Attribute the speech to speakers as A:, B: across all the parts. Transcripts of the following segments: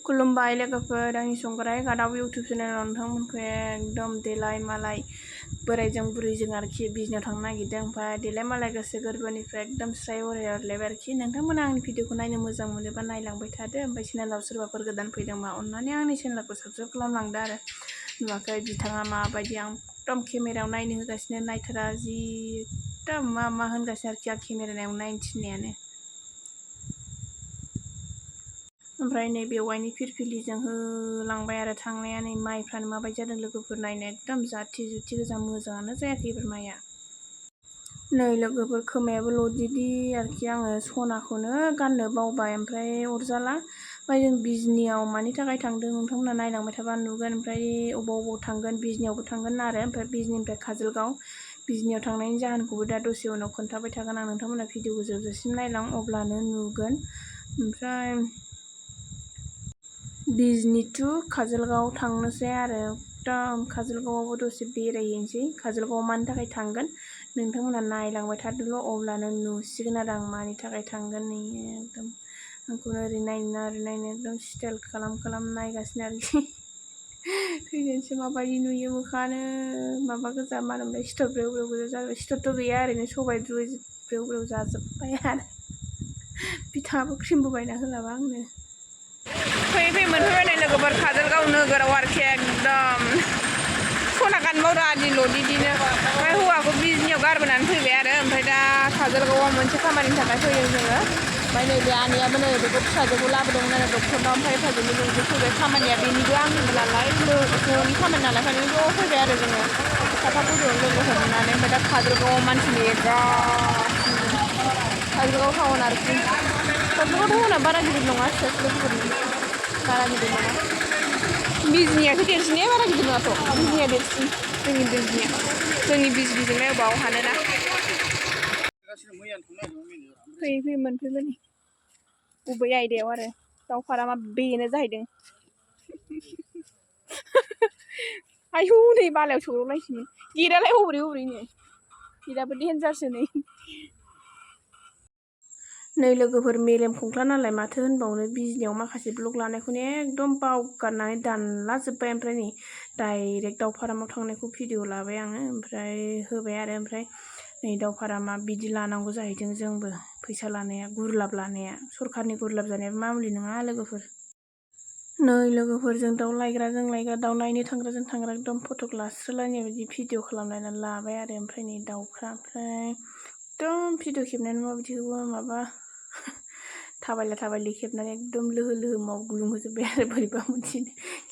A: खुलुमबाय लोगोफोर आंनि संग्राय गादाव इउटुब चेनेलाव नोंथांमोनखौ एकदम देलाय मालाय बोरायजों बुरैजों आरोखि बिजनेयाव थांनो नागिरदों ओमफ्राय देलाय मालाय गोसो गोरबोनिफ्राय एकदम स्राय हरलायबाय आरोखि नोंथांमोना आंनि भिडिअखौ नायनो मोजां मोनोबा नायलांबाय थादो ओमफ्राय चेनेलाव सोरबाफोर गोदान फैदोंबा अननानै आंनि चेनेलखौ साबस्क्राइब खालामलांदो आरो नुवाखै बिथाङा माबायदि आं एकदम केमेरायाव नायनो होगासिनो नायथारा जि एकदम मा होनगासिनो आरोखि आं केमेरायाव नायनो थिननायानो ओमफ्राय नै बेवाइनि फिरफिलिजों होलांबाय आरो थांनाया नै माइफ्रानो माबायदि जादों लोगोफोर नायनो एकदम जाथि जुथि गोजा मोजाङानो जायाखै एबार माइया नै लोगोफोर खोमायाबो लदिदि आरोखि आङो सनाखौनो गाननो बावबाय ओमफ्राय अरजाला ओमफ्राय जों बिजनियाव मानि थाखाय थांदों नोंथांमोना नायलांबाय थाबा नुगोन ओमफ्राय अबाव थांगोन बिजनियावबो थांगोन आरो ओमफ्राय बिजनिनिफ्राय काजलगाव बिजनियाव थांनायनि जाहोनखौबो दा दसे उनाव खोन्थाबाय थागोन आं नोंथांमोना भिडिअखौ जोबजासिम नायलां अब्लानो नुगोन ओमफ्राय बिजनि टु काजलगाव थांनोसै आरो एकदम काजलगावआवबो दसे बेरायहैनोसै काजलगावआव मानि थाखाय थांगोन नोंथांमोना नायलांबाय थादोल' अब्लानो नुसिगोन आरो आं मानि थाखाय थांगोन नै एकदम आंखौनो ओरै नायनो एकदम स्टाइल खालाम नायगासिनो आरोखि थैनोसै माबायदि नुयो मोखाङानो माबा गोजा मा होनोमोनलाय सिथर ब्रेव ब्रेव गोजा जाबाय सिथरथ' गैया ओरैनो सबाय ब्रेव ब्रेव जाजोब्बाय आरो बिथाङाबो क्रिमबो बायना होलाबा आंनो फैयै मोनफैबाय लोगोफोर काजलगाव नोगोराव आरोखि एकदम सना गानबावरा दिल' दिदिनो ओमफ्राय हौवाखौ बिजनियाव गारबोनानै फैबाय आरो ओमफ्राय दा काजलगावआव मोनसे खामानिनि थाखाय फैदों जोङो ओमफ्राय नैबे आनैयाबो नै बेखौ फिसाजोखौ लाबोदोंमोन आरो डक्टरनाव ओमफ्राय फिसाजोनि जोंबो फैबाय खामानिया बेनिबो आंनिबो नालाय न'नि खामानि नालाय ओंखायनो ज' फैबाय आरो जोङो साफा गुदियाव लोगो हमनानै ओमफ्राय दा काजलगावआव मानसि नेगासिनो काजलगाव टाउन आरोखि काजलगाव टाउना बारा गिदिर नङा फिसासोफोरनि बारा गिदिर नङा बिजनियासो देरसिन बारा गिदिर नङाथ' बिजनिया देरसिन जोंनि बिजनिजोंनो अबाव हानोना फैयै मोनफैबाय नै बबे आयदायाव आरो दाउ फारामा बेनो जाहैदों आयौ नै बालायाव सौदावलायसैमोन गेटआलाय हब्रै गेटआबो देन्जारसो नै लोगोफोर मेलेम खंख्ला नालाय माथो होनबावनो बिजनियाव माखासे ब्लग लानायखौनो एकदम बावगारनानै दानलाजोब्बाय ओमफ्राय नै डाइरेक्ट दाउ फारामाव थांनायखौ भिडिअ लाबाय आङो ओमफ्राय होबाय आरो ओमफ्राय नै दाउ फारामा बिदि लानांगौ जाहैदों जोंबो फैसा लानाया गुरलाब लानाया सरखारनि गुरलाब जानायाबो मामुलि नङा लोगोफोर नै लोगोफोर जों दाउ लायग्रा दाउ नायनो थांग्राजों थांग्रा एकदम फटक लास्रोलायनाय बायदि भिडिअ खालामलायनानै लाबाय आरो ओमफ्राय नै दाउफ्रा ओमफ्राय एकदम भिडिअ खेबनायानो माबायदिखौबो माबा थाबायला खेबनानै एकदम लोहो मावग्लुंहोजोब्बाय आरो बोरैबा मोनसे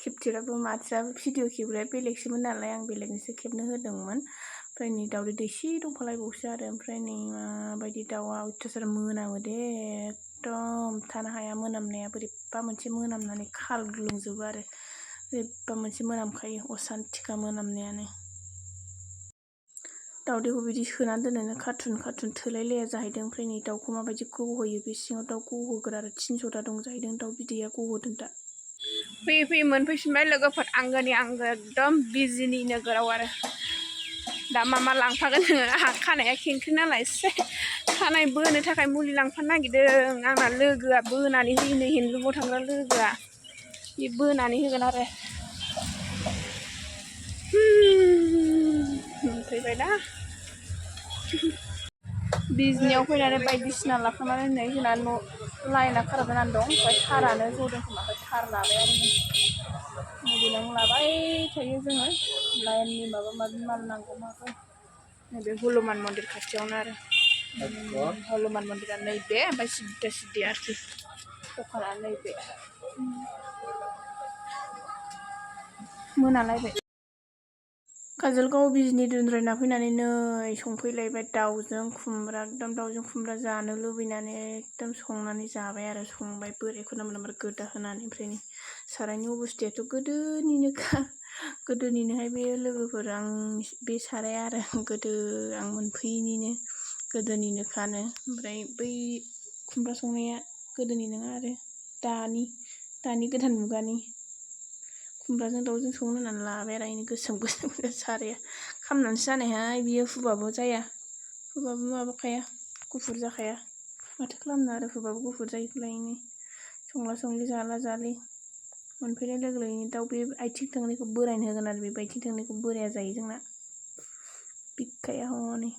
A: खेबथेराबो माथ्राबो भिडिअ खेबग्राया बेलेगसोमोन नालाय आं बेलेगनिसो खेबनो होदोंमोन ओमफ्राय नै दाउदै दैसे दंफालायबावसो आरो ओमफ्राय नै माबायदि दाउआ अयथासार मोनामो दे एकदम थानो हाया मोनामनाया बोरैबा मोनसे मोनामनानै खालग्लुंजोबो आरो बोरैबा मोनसे मोनामखायो असान्थिखा मोनामनायानो दाउदैखौ बिदि सोनानै दोननोनो कार्टुन थोलायलाया जाहैदों ओमफ्राय नै दाउखौ माबायदि गहोयो बे सिङाव दाउ गहोग्रा आरो 300टा दं जाहैदों दाउ बिदैया गहोदों दा फैयै मोनफैफिनबाय लोगोफोर आंगोनि आंगो एकदम बिजनि नोगोराव आरो दा मा लांफागोन नोङो आंहा खानाया खेंख्रि नालाय एसे खानाय बोनो थाखाय मुलि लांफानो नागिरदों आंना लोगोआ बोनानै होयो हेन्दलुमाव थांग्रा लोगोआ बे बोनानै होगोन आरो मोनफैबाय दा बिजनियाव फैनानै बायदिसिना लाखांनानै नै जोंना न' लाइना खाराप जानानै दं ओमफ्राय थारानो जदों खोमा ओमफ्राय थार लाबाय आरो मबाइलाव लाबाय थायो जोङो लाइननि माबा माबि माल नांगौ मागौ नैबे हनुमान मन्दिर खाथियावनो आरो हनुमान मन्दिरा नैबे ओमफ्राय सिद्दा आरोखि दखाना नैबे मोनालायबाय काजलगाव बिजनि दोनद्रायना फैनानै नै संफैलायबाय दाउजों खुमब्रा एकदम दाउजों खुमब्रा जानो लुबैनानै एकदम संनानै जाबाय आरो संबाय बोरैखौनो मोनामबाय गोदा होनानै ओमफ्राय सारायनि अबस्थायाथ' गोदोनिनोहाय बे लोगोफोर आं बे साराया आरो गोदो आं मोनफैनिनो गोदोनिनोखानो ओमफ्राय बै खुमब्रा संनाया गोदोनि नङा आरो दानि गोदान मुगानि खुमब्राजों दाउजों संनो होननानै लाबाय आरो बेनो गोसोम साराया खामनानैसो जानायहाय बियो हुबाबो जाया हुबाबो माबाखाया गुफुर जाखाया माथो खालामनो आरो हुबाबो गुफुर जायोलायनो संला संलि जाला जालि मोनफैनाय लोगो लोगोनो दाउ बे आथिं थोंनैखौ बोरायनो होगोन आरो बे आथिं थोंनैखौ बोराया जायो जोंना बिखाया हनै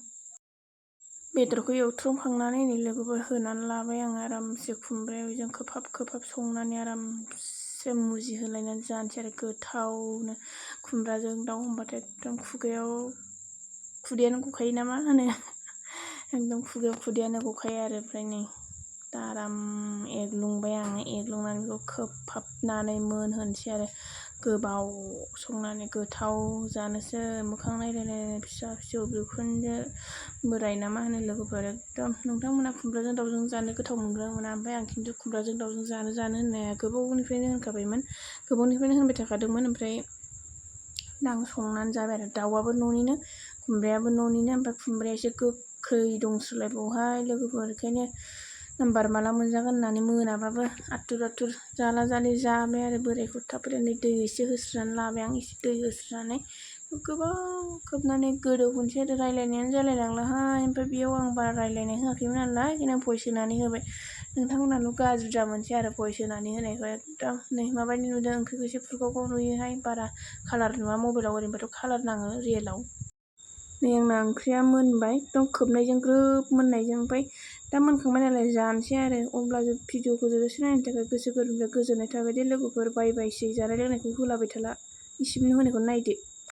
A: बेदरखौ एवथ्रमखांनानै नै लोगोफोर होनानै लाबाय आं आरामसे खुमब्रायाव बेजों खोबहाब संनानै आरामसे मुजि होलायनानै जानोसै आरो गोथावनो खुमब्राजों दाउ होनबाथाय एकदम खुदैयानो गखायो ना मा होनो एकदम खुगायाव खुदैयानो गखायो आरो ओमफ्राय नै दा आराम एग्लुंबाय आङो एग्लुंनानै बेखौ खोबहाबनानै मोनहोनोसै आरो गोबाव संनानै गोथाव जानोसै मोखां नायलायलायनाय फिसा फिसौ बिखुनजो बोराय ना मा होनो लोगोफोर एकदम नोंथांमोना खुमब्राजों दाउजों जानो गोथाव मोनगोना मोना ओमफ्राय आं खिन्थु खुमब्राजों दाउजों जानो होननाया गोबावनिफ्रायनो होनखाबायमोन गोबावनिफ्रायनो होनबाय थाखादोंमोन ओमफ्राय दा आं संनानै जाबाय आरो दाउआबो न'निनो खुमब्रायाबो न'निनो ओमफ्राय खुमब्राया एसे गोखै दंसोलायबावहाय लोगोफोर ओंखायनो नाम्बार माला मोनजागोन होननानै मोनाबाबो आथुर जाला जालि जाबाय आरो बोरायखौ थाब दै एसे होस्रोनानै लाबाय आं एसे दै होस्रोनानै गोबाव खोबनानै गोदौहोनोसै आरो रायलायनायानो जालायलांलाहाय ओमफ्राय बेयाव आं बारा रायलायनाय होआखैमोन नालाय ओंखायनो आं भइस होनानै होबाय नोंथांमोनाल' गाज्रि दामोनसै आरो भइस होनानै होनायखौ एकदम नै माबायदि नुदों ओंख्रिखौ एसे फुरगावगाव नुयोहाय बारा कालार नुवा मबाइलाव ओरैनोबाथ' कालार नाङो रियेलाव नै आंना ओंख्रिया मोनबाय एकदम खोबनायजों ग्रोब मोननायजों ओमफ्राय दा मोनखांबाय नालाय जानोसै आरो अब्ला जों भिडिअखौ जोबजासे नायनो थाखाय गोसो गोरबोनिफ्राय गोजोननाय थाबाय दे लोगोफोर बाय बायसै जानाय लोंनायखौ होलाबाय थाला इसिमनो होनायखौ नायदो।